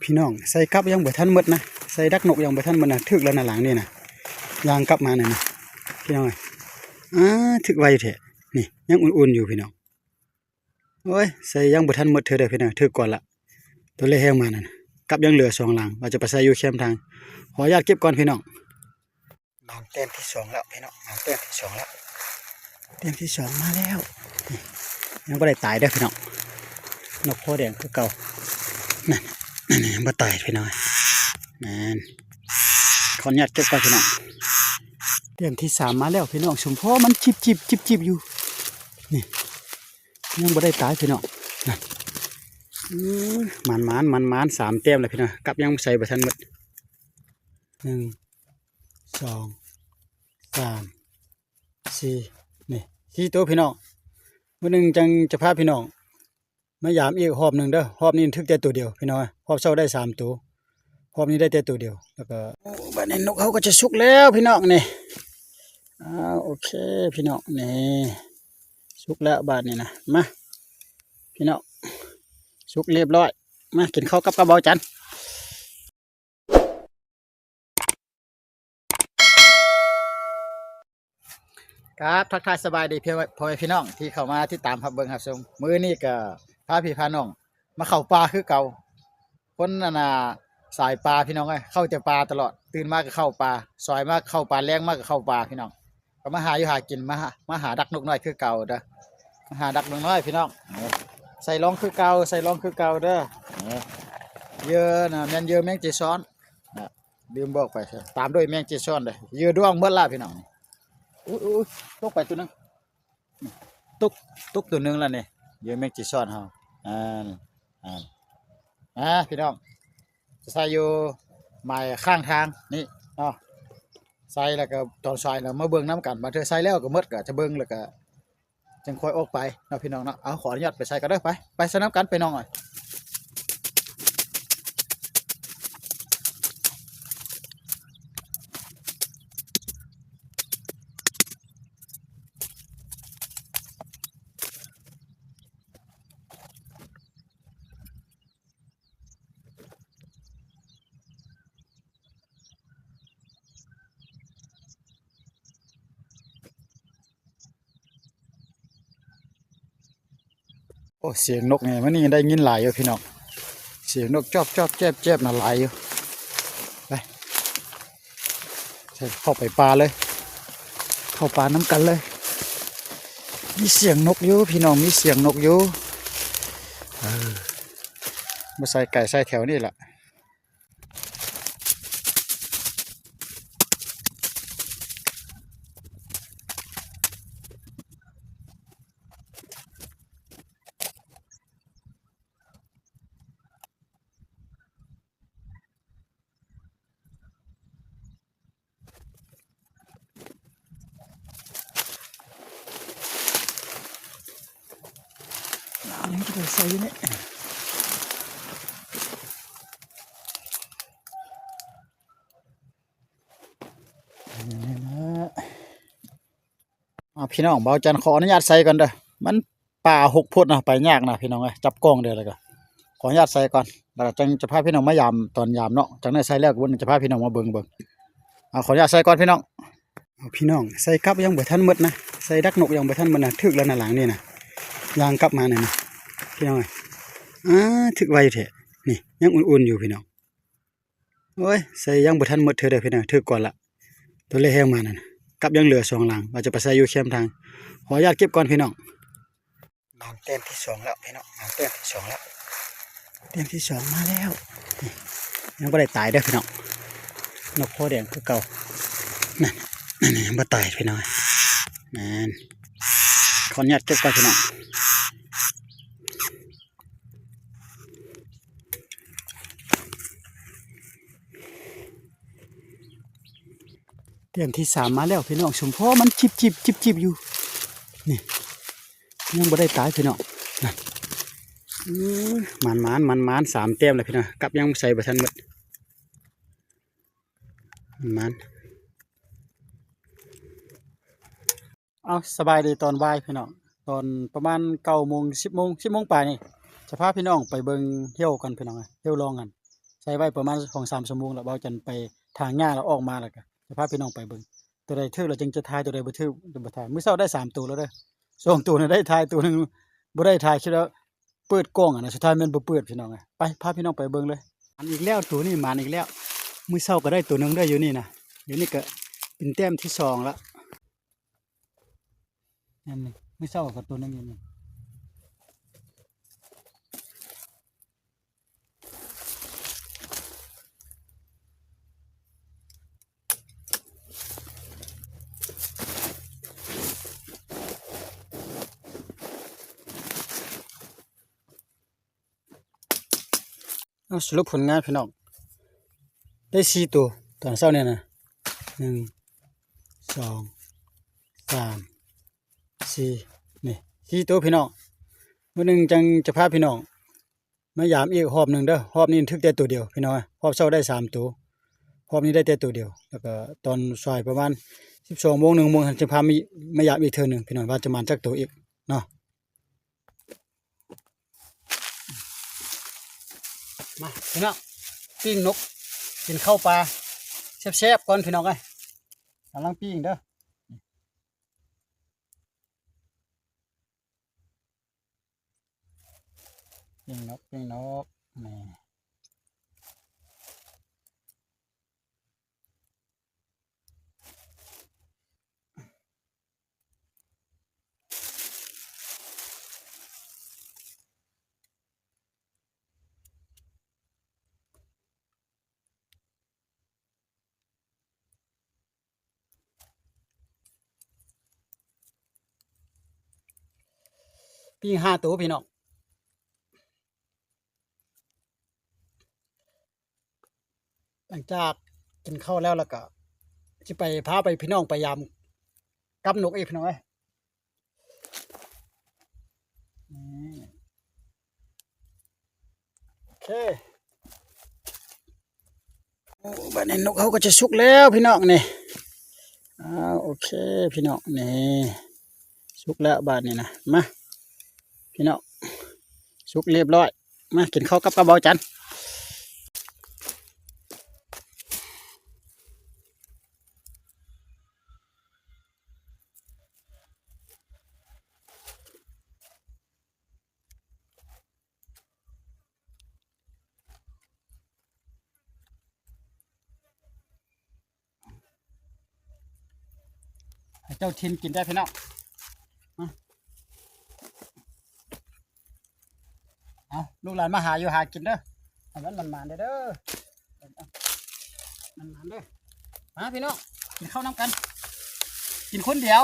ພີ່ນ້ອງ ໃສ່ກັບຍັງບໍ່ທັນໝົດນະ ໃສ່ດັກນົກຍັງບໍ່ທັນໝົດນະ ຖືກແລ້ວນະ ຫຼັງນີ້ນະ ຍ່າງກັບມານີ້ນະ ພີ່ນ້ອງເອີຍ. ອາ ຖືກໄວແທ້ ນີ້ຍັງອຸ່ນໆຢູ່ພີ່ນ້ອງ. ໂອ້ຍ ໃສ່ຍັງບໍ່ທັນໝົດເທື່ອເດີພີ່ນ້ອງ ຖືກກ່ອນລະ ໂຕແລກແຮງມານັ້ນ. ກັບຍັງເຫຼືອສອງຫຼັງ ວ່າຈະໄປໃສ່ຢູ່ແຄມທາງ ຂໍອະນຸຍາດເກັບກ່ອນພີ່ນ້ອງ. ມາແຕ້ມທີສອງແລ້ວພີ່ນ້ອງ ມາແຕ້ມທີສອງແລ້ວ ແຕ້ມທີສອງມາແລ້ວ. ນີ້ຍັງບໍ່ໄດ້ຕາຍເດີພີ່ນ້ອງ ນົກຄໍແດງຄືເກົ່າ ນັ້ນ ນັ້ນ ຍັງບໍ່ຕາຍພີ່ນ້ອງ ນັ້ນ. ຂໍອະນຸຍາດເກັບກ່ອນພີ່ນ້ອງ ແຕ້ມທີສາມມາແລ້ວພີ່ນ້ອງ ສົມພໍມັນຈິບໆ ຈິບໆຢູ່ ນີ້ຍັງບໍ່ໄດ້ຕາຍພີ່ນ້ອງ ນັ້ນ. ອື ໝານໆ ໝານໆ ສາມແຕ້ມແລ້ວພີ່ນ້ອງ ກັບຍັງໃສ່ບໍ່ທັນໝົດ ໜຶ່ງ ສອງ ສາມ ສີ່ ນີ້ສີ່ໂຕພີ່ນ້ອງ. ມື້ໜຶ່ງຈັ່ງຈະພາພີ່ນ້ອງມາຢາມອີກຮອບໜຶ່ງເດີ ຮອບນີ້ຖືກແຕ່ໂຕດຽວພີ່ນ້ອງ ຮອບເຊົ້າໄດ້ສາມໂຕ ຮອບນີ້ໄດ້ແຕ່ໂຕດຽວ. ແລ້ວກໍ ໂອ້ ບາດນີ້ນົກເຮົາກໍຈະສຸກແລ້ວພີ່ນ້ອງນີ້. ອ້າວ ໂອເຄພີ່ນ້ອງ ນີ້ສຸກແລ້ວບາດນີ້ນະ ມາພີ່ນ້ອງ ສຸກຮຽບຮ້ອຍ ມາກິນເຂົ້າກັບ ກັບເບົາຈັນ. ຄັບ ທັກທາຍສະບາຍດີພໍ່ແມ່ພີ່ນ້ອງທີ່ເຂົ້າມາຕິດຕາມຮັບເບິ່ງຮັບຊົມ. ມື້ນີ້ກໍພາພີ່ພານ້ອງມາເຂົ້າປ່າຄືເກົ່າ. ຄົນອັນນ່າສາຍປ່າພີ່ນ້ອງເອີຍ ເຂົ້າແຕ່ປ່າຕະຫຼອດ ຕື່ນມາກໍເຂົ້າປ່າ ສວາຍມາກໍເຂົ້າປ່າ ແລງມາກໍເຂົ້າປ່າພີ່ນ້ອງ. ກໍມາຫາຢູ່ຫາກິນ ມາຫາ ມາຫາດັກນົກນ້ອຍຄືເກົ່າເດີ ມາຫາດັກນົກນ້ອຍພີ່ນ້ອງ. ໃສ່ລອງຄືເກົ່າ ໃສ່ລອງຄືເກົ່າເດີ. ເຫຍື່ອນະ ແມ່ນເຫຍື່ອແມງເຈຊອນນະ ລືມບອກໄປ ຕາມດ້ວຍແມງເຈຊອນເດີ ເຫຍື່ອດອງໝົດລະພີ່ນ້ອງ. ອຸ້ຍໆ ຕົກໄປໂຕໜຶ່ງ ຕົກ ຕົກໂຕໜຶ່ງລະນີ້ ເຫຍື່ອແມງເຈຊອນເຮົາ. ອ່າ ອ່າ ອ່າ ພີ່ນ້ອງ ຈະໃສ່ຢູ່ໝາຍຂ້າງທາງນີ້ເນາະ ໃສ່ແລ້ວກໍຕອນສາຍແລ້ວມາເບິ່ງນຳກັນ ບາງເທື່ອໃສ່ແລ້ວກໍໝົດ ກໍຈະເບິ່ງແລ້ວກໍຈັ່ງຄ່ອຍອອກໄປເນາະ ພີ່ນ້ອງເນາະ. ເອົາ ຂໍອະນຸຍາດໄປໃສ່ກ່ອນເດີ ໄປ ໄປໃສ່ນຳກັນພີ່ນ້ອງເອີຍ. ໂອ້ ສຽງນົກນີ້ ມື້ນີ້ໄດ້ຍິນຫຼາຍຢູ່ພີ່ນ້ອງ ສຽງນົກຈອບໆແຈບໆນະ ຫຼາຍຢູ່. ໄປ ເຂົ້າໄປປ່າເລີຍ ເຂົ້າປ່ານຳກັນເລີຍ. ມີສຽງນົກຢູ່ພີ່ນ້ອງ ມີສຽງນົກຢູ່. ເອີ ມາໃສ່ໄກ່ໃສ່ແຖວນີ້ລະ. ຍັງຈະໄປໃສ່ຢູ່ນີ້ ນີ້ນະ. ອ່າ ພີ່ນ້ອງ ບ່າວຈັນຂໍອະນຸຍາດໃສ່ກ່ອນເດີ ມັນປ່າຮົກໂພດນະ ໄປຍາກນະພີ່ນ້ອງເອີຍ ຈັບກ້ອງເດີ. ແລ້ວກໍຂໍອະນຸຍາດໃສ່ກ່ອນ ແລ້ວກໍຈັ່ງຈະພາພີ່ນ້ອງມາຢາມຕອນຢາມເນາະ ຈັ່ງໄດ້ໃສ່ແລ້ວກໍຈະພາພີ່ນ້ອງມາເບິ່ງ ເບິ່ງ. ອ່າ ຂໍອະນຸຍາດໃສ່ກ່ອນພີ່ນ້ອງ. ເອົາ ພີ່ນ້ອງ ໃສ່ກັບຍັງບໍ່ທັນໝົດນະ ໃສ່ດັກນົກຍັງບໍ່ທັນໝົດນະ ຖືກແລ້ວນະ ຫຼັງນີ້ນະ ຍ່າງກັບມານີ້ນະ ພີ່ນ້ອງເອີຍ. ອາ ຖືກໄວແທ້ ນີ້ຍັງອຸ່ນໆຢູ່ພີ່ນ້ອງ. ໂອ້ຍ ໃສ່ຍັງບໍ່ທັນໝົດເທື່ອເດີພີ່ນ້ອງ ຖືກກ່ອນລະ ໂຕແລກແຮງມານັ້ນ. ກັບຍັງເຫຼືອສອງຫຼັງ ວ່າຈະໄປໃສ່ຢູ່ແຄມທາງ ຂໍອະນຸຍາດເກັບກ່ອນພີ່ນ້ອງ. ມາແຕ້ມທີສອງແລ້ວພີ່ນ້ອງ ມາແຕ້ມທີສອງແລ້ວ ແຕ້ມທີສອງມາແລ້ວ. ນີ້ຍັງບໍ່ໄດ້ຕາຍເດີພີ່ນ້ອງ ນົກຄໍແດງຄືເກົ່າ ນັ້ນ ນັ້ນ ຍັງບໍ່ຕາຍພີ່ນ້ອງ ນັ້ນ. ຂໍອະນຸຍາດເກັບກ່ອນພີ່ນ້ອງ. ແຕ້ມທີສາມມາແລ້ວພີ່ນ້ອງ ສົມພໍມັນຈິບໆ ຈິບໆຢູ່ ນີ້ຍັງບໍ່ໄດ້ຕາຍພີ່ນ້ອງ ນັ້ນ. ອື ໝານໆ ໝານໆ ສາມແຕ້ມແລ້ວພີ່ນ້ອງ ກັບຍັງໃສ່ບໍ່ທັນໝົດ ໝານ. ເອົາ ສະບາຍດີຕອນບ່າຍພີ່ນ້ອງ ຕອນປະມານເກົ້າໂມງ ສິບໂມງ ສິບໂມງປາຍນີ້ ຈະພາພີ່ນ້ອງໄປເບິ່ງເຫຍື່ອກັນພີ່ນ້ອງ ເຫຍື່ອລອງກັນ. ໄດ້ໄວ້ປະມານສອງສາມຊົ່ວໂມງແລ້ວ ບ່າວຈັນໄປຖາງຫຍ້າແລ້ວອອກມາ ແລ້ວກໍຈະພາພີ່ນ້ອງໄປເບິ່ງ ໂຕໃດຖືກແລ້ວຈຶ່ງຈະຖ່າຍ ໂຕໃດບໍ່ຖືກຈະບໍ່ຖ່າຍ. ມື້ເຊົ້າໄດ້ສາມໂຕແລ້ວເດີ້ ສອງໂຕນັ້ນໄດ້ຖ່າຍ ໂຕໜຶ່ງບໍ່ໄດ້ຖ່າຍ ຄິດວ່າເປີດກ້ອງຫັ້ນນະ ສຸດທ້າຍແມ່ນບໍ່ເປີດພີ່ນ້ອງເອີຍ. ໄປ ພາພີ່ນ້ອງໄປເບິ່ງເລີຍ. ໝານອີກແລ້ວ ໂຕນີ້ໝານອີກແລ້ວ. ມື້ເຊົ້າກໍໄດ້ໂຕໜຶ່ງເດີ້ ຢູ່ນີ້ນະ ຢູ່ນີ້ກໍເປັນແຕ້ມທີສອງລະ. ແມ່ນນີ້ ມື້ເຊົ້າກໍໂຕໜຶ່ງຢູ່ນີ້. ເອົາ ສະຫຼຸບຜົນງານພີ່ນ້ອງ ໄດ້ສີ່ໂຕຕອນເຊົ້ານີ້ນະ ໜຶ່ງ ສອງ ສາມ ສີ່ ນີ້ສີ່ໂຕພີ່ນ້ອງ. ມື້ໜຶ່ງຈັ່ງຈະພາພີ່ນ້ອງມາຢາມອີກຮອບໜຶ່ງເດີ້. ຮອບນີ້ຖືກແຕ່ໂຕດຽວພີ່ນ້ອງ ຮອບເຊົ້າໄດ້ສາມໂຕ ຮອບນີ້ໄດ້ແຕ່ໂຕດຽວ. ແລ້ວກໍຕອນສາຍປະມານສິບສອງໂມງ ໜຶ່ງໂມງ ຈັ່ງພາມາ ມາຢາມອີກເທື່ອໜຶ່ງພີ່ນ້ອງ ວ່າຈະໝານຈັກໂຕອີກເນາະ. ມາພີ່ນ້ອງ ປີ້ງນົກ ກິນເຂົ້າປາແຊບໆກ່ອນພີ່ນ້ອງເອີຍ. ກຳລັງປີ້ງເດີ້ ປີ້ງນົກ ປີ້ງນົກ ນີ້. ປີ້ງຫ້າໂຕພີ່ນ້ອງ. ຫຼັງຈາກກິນເຂົ້າແລ້ວ ແລ້ວກໍຊິໄປ ພາໄປ ພີ່ນ້ອງໄປຢາມກັບນົກອີກພີ່ນ້ອງເອີຍ. ນີ້ ໂອເຄ ໂອ້ ບາດນີ້ນົກເຮົາກໍຈະສຸກແລ້ວພີ່ນ້ອງນີ້. ອ້າວ ໂອເຄພີ່ນ້ອງ ນີ້ສຸກແລ້ວບາດນີ້ນະ. ມາພີ່ນ້ອງ ສຸກຮຽບຮ້ອຍ ມາກິນເຂົ້າກັບ ກັບເບົາຈັນ. ໃຫ້ເຈົ້າຖິ່ນກິນໄດ້ພີ່ນ້ອງ. ມາ ເອົາ ລູກຫຼານມາຫາຢູ່ຫາກິນເດີ້ ໃຫ້ມັນໝານໆເດີ້ ເດີ ໝານໆເດີ້. ມາພີ່ນ້ອງ ກິນເຂົ້ານຳກັນ ກິນຄົນດຽວ.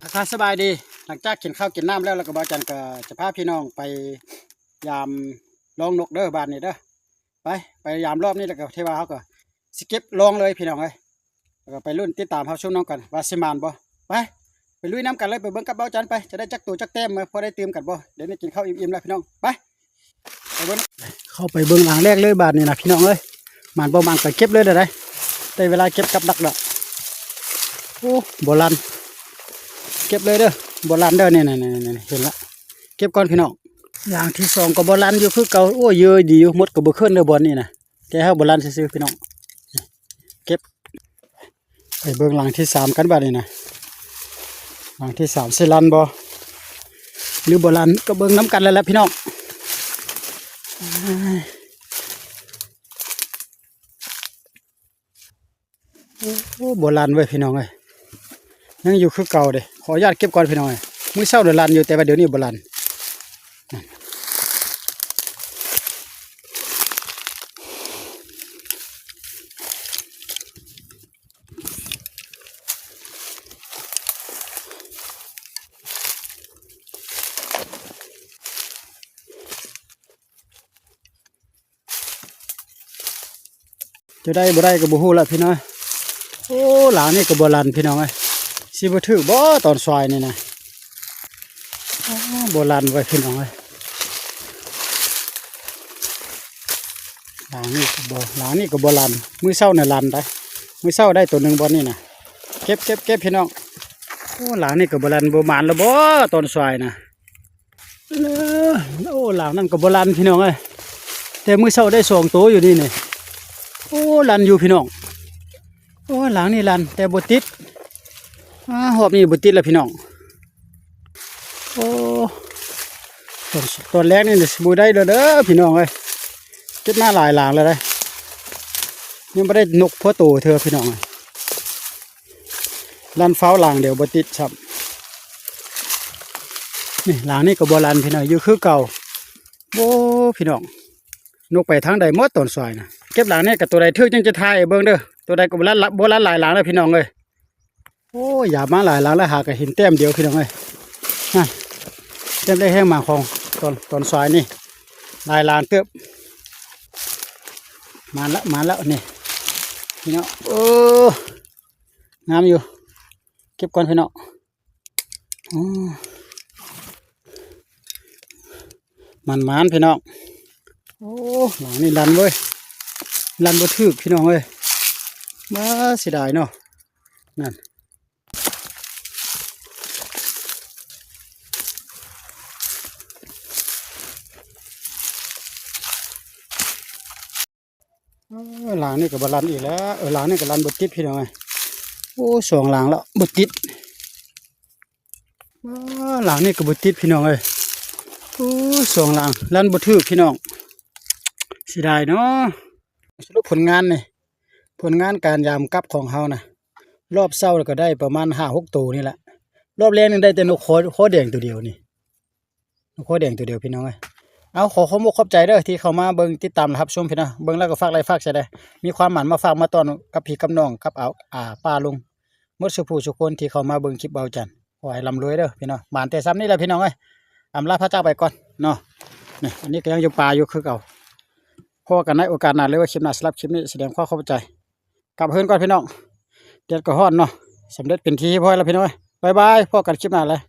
ທັກທາຍສະບາຍດີ. ຫຼັງຈາກກິນເຂົ້າກິນນ້ຳແລ້ວ ແລ້ວກໍບ່າວຈັນກໍຈະພາພີ່ນ້ອງໄປຢາມລອງນົກເດີ້ ບາດນີ້ເດີ້. ໄປ ໄປຢາມລອບນີ້ ແລ້ວກໍເທວ່າເຮົາກໍຊິເກັບລອງເລີຍພີ່ນ້ອງເອີຍ. ແລ້ວກໍໄປລຸ້ນຕິດຕາມຮັບຊົມນຳກັນວ່າຊິໝານບໍ່. ໄປ ໄປລຸຍນຳກັນເລີຍ ໄປເບິ່ງກັບເບົາຈັນໄປ ຈະໄດ້ຈັກໂຕຈັກແຕ້ມ ພໍໄດ້ຕື່ມກັນບໍ່. ດຽວນີ້ກິນເຂົ້າອີ່ມໆແລ້ວພີ່ນ້ອງ. ໄປ ໄປເບິ່ງ ເຂົ້າໄປເບິ່ງຫຼັງແລກເລີຍບາດນີ້ນະພີ່ນ້ອງເອີຍ. ໝານບໍ່ໝານກໍເກັບເລີຍເດີ້ ໄດ້ ໄດ້ເວລາເກັບກັບດັກແລ້ວ. ໂອ້ ບໍ່ລັນ ເກັບເລີຍເດີ້ ບໍ່ລັນເດີ້. ນີ້ ນີ້ ນີ້ ນີ້ ເຫັນລະ ເກັບກ່ອນພີ່ນ້ອງ. ຢ່າງທີສອງກໍບໍ່ລັນຢູ່ຄືເກົ່າ. ໂອ້ ເຢີດີຢູ່ ມົດກໍບໍ່ຂຶ້ນເດີ້ບ່ອນນີ້ນະ ແຕ່ເຮົາບໍ່ລັນຊື່ໆພີ່ນ້ອງ. ເກັບ ໄປເບິ່ງຫຼັງທີສາມກັນບາດນີ້ນະ. ຫຼັງທີສາມຊິລັນບໍ່ ຫຼືບໍ່ລັນ ກໍເບິ່ງນຳກັນແລ້ວແຫຼະພີ່ນ້ອງ. ໂອ້ ບໍ່ລັ່ນເວີຍພີ່ນ້ອງເອີຍ ຍັງຢູ່ຄືເກົ່າເດ້. ຂໍອະນຸຍາດເກັບກ່ອນພີ່ນ້ອງເອີຍ. ມື້ເຊົ້ານະລັ່ນຢູ່ ແຕ່ວ່າດຽວນີ້ບໍ່ລັ່ນ. ຈະໄດ້ບໍ່ໄດ້ກໍບໍ່ຮູ້ລະພີ່ນ້ອງ. ໂອ້ ຫຼາງນີ້ກໍບໍ່ລັ່ນພີ່ນ້ອງເອີຍ. ຊິບໍ່ຖືກບໍ່ຕອນສວາຍນີ້ນະ? ໂອ້ ບໍ່ລັ່ນເວີຍພີ່ນ້ອງເອີຍ. ຫຼາງນີ້ກໍບໍ່ ຫຼາງນີ້ກໍບໍ່ລັ່ນ. ມື້ເຊົ້ານະລັ່ນໄດ໋. ມື້ເຊົ້າໄດ້ໂຕໜຶ່ງບ່ອນນີ້ນະ. ເກັບ ເກັບ ເກັບພີ່ນ້ອງ. ໂອ້ ຫຼາງນີ້ກໍບໍ່ລັ່ນ. ບໍ່ໝານລະບໍ່ຕອນສວາຍນະ? ເອີ ໂອ້ ຫຼາງນັ້ນກໍບໍ່ລັ່ນພີ່ນ້ອງເອີຍ. ແຕ່ມື້ເຊົ້າໄດ້ສອງໂຕຢູ່ນີ້ນີ້. ໂອ້ ລັ່ນຢູ່ພີ່ນ້ອງ. ໂອ້ ຫຼາງນີ້ລັ່ນ ແຕ່ບໍ່ຕິດ. ອາ ຮອບນີ້ບໍ່ຕິດລະພີ່ນ້ອງ. ໂອ້ ຕອນ ຕອນແລງນີ້ຊິບໍ່ໄດ້ເດີພີ່ນ້ອງເອີຍ. ເກັບມາຫຼາຍຫຼາງແລ້ວເດ້ ຍັງບໍ່ໄດ້ນົກພໍໂຕເທື່ອພີ່ນ້ອງເອີຍ. ລັ່ນຟ້າວຫຼາງດຽວບໍ່ຕິດຊ້ຳ. ນີ້ ຫຼາງນີ້ກໍບໍ່ລັ່ນພີ່ນ້ອງ ຢູ່ຄືເກົ່າ. ໂອ້ ພີ່ນ້ອງ ນົກໄປທາງໃດໝົດຕອນສວາຍນະ? ເກັບຫຼາງນີ້ກໍ ໂຕໃດຖືກຈັ່ງຈະຖ່າຍໃຫ້ເບິ່ງເດີ. ໂຕໃດກໍບໍ່ລັ່ນ ບໍ່ລັ່ນຫຼາຍຫຼາງເດີພີ່ນ້ອງເອີຍ. ໂອ້ ຢາມມາຫຼາຍຫຼາງແລ້ວ ຫາກະເຫັນແຕ້ມດຽວພີ່ນ້ອງເອີຍ. ນັ້ນ ແຕ້ມໄດ້ແຮງມາຂອງຕອນ ຕອນສວາຍນີ້ ຫຼາຍຫຼາງເຕີບ. ມາລະ ມາລະນີ້ພີ່ນ້ອງ. ໂອ້ ງາມຢູ່ ເກັບກ່ອນພີ່ນ້ອງ. ໂອ້ ໝານໆ ພີ່ນ້ອງ. ໂອ້ ຫຼັງນີ້ລັ່ນເວີຍ ລັ່ນບໍ່ຖືກພີ່ນ້ອງເອີຍ. ມາ ເສຍດາຍເນາະ. ນັ້ນ ເອີ ຫຼັງນີ້ກໍບໍ່ລັ່ນອີກແລ້ວ. ເອີ ຫຼັງນີ້ກໍລັ່ນບໍ່ຕິດພີ່ນ້ອງເອີຍ. ໂອ້ ສອງຫຼັງແລ້ວບໍ່ຕິດ. ວ້າ ຫຼັງນີ້ກໍບໍ່ຕິດພີ່ນ້ອງເອີຍ. ໂອ້ ສອງຫຼັງລັ່ນບໍ່ຖືກພີ່ນ້ອງ ເສຍດາຍເນາະ. ສະຫຼຸບຜົນງານນີ້ ຜົນງານການຍາມກັບຂອງເຮົານະ ຮອບເຊົ້າກໍໄດ້ປະມານຫ້າຫົກໂຕນີ້ແຫຼະ. ຮອບແລງນີ້ໄດ້ແຕ່ນົກຄໍ ຄໍແດງໂຕດຽວນີ້ ນົກຄໍແດງໂຕດຽວພີ່ນ້ອງເອີຍ. ເອົາ ຂໍຂອບອົກຂອບໃຈເດີທີ່ເຂົ້າມາເບິ່ງ ຕິດຕາມ ແລະ ຮັບຊົມພີ່ນ້ອງ. ເບິ່ງແລ້ວກໍຝາກໄລ້ຝາກແຊແດ່. ມີຄວາມໝານມາຝາກມາຕ້ອນກັບພີ່ກັບນ້ອງ ກັບອາ ອາ ປ້າລຸງ ໝົດສູ່ຜູ້ສູ່ຄົນທີ່ເຂົ້າມາເບິ່ງຄລິບເບົາຈັນ. ຂໍໃຫ້ລ່ຳລວຍເດີພີ່ນ້ອງ. ໝານແຕ່ຊ່ຳນີ້ແຫຼະພີ່ນ້ອງເອີຍ. ອຳລາພາຈາກໄປກ່ອນເນາະ. ນີ້ ອັນນີ້ກໍຍັງຢູ່ປ່າຢູ່ຄືເກົ່າ. ພໍ້ກັນໃນໂອກາດໜ້າ ຫຼືວ່າຄລິບໜ້າ. ສຳລັບຄລິບນີ້ສະແດງຄວາມຂອບໃຈ. ກັບເຮືອນກ່ອນພີ່ນ້ອງ. ແດດກໍຮ້ອນເນາະ. ສຳເລັດເປັນທີ່ຮຽບຮ້ອຍແລ້ວພີ່ນ້ອງເອີຍ. ບາຍບາຍ. ພໍ້ກັນຄລິບໜ້າເລີຍ.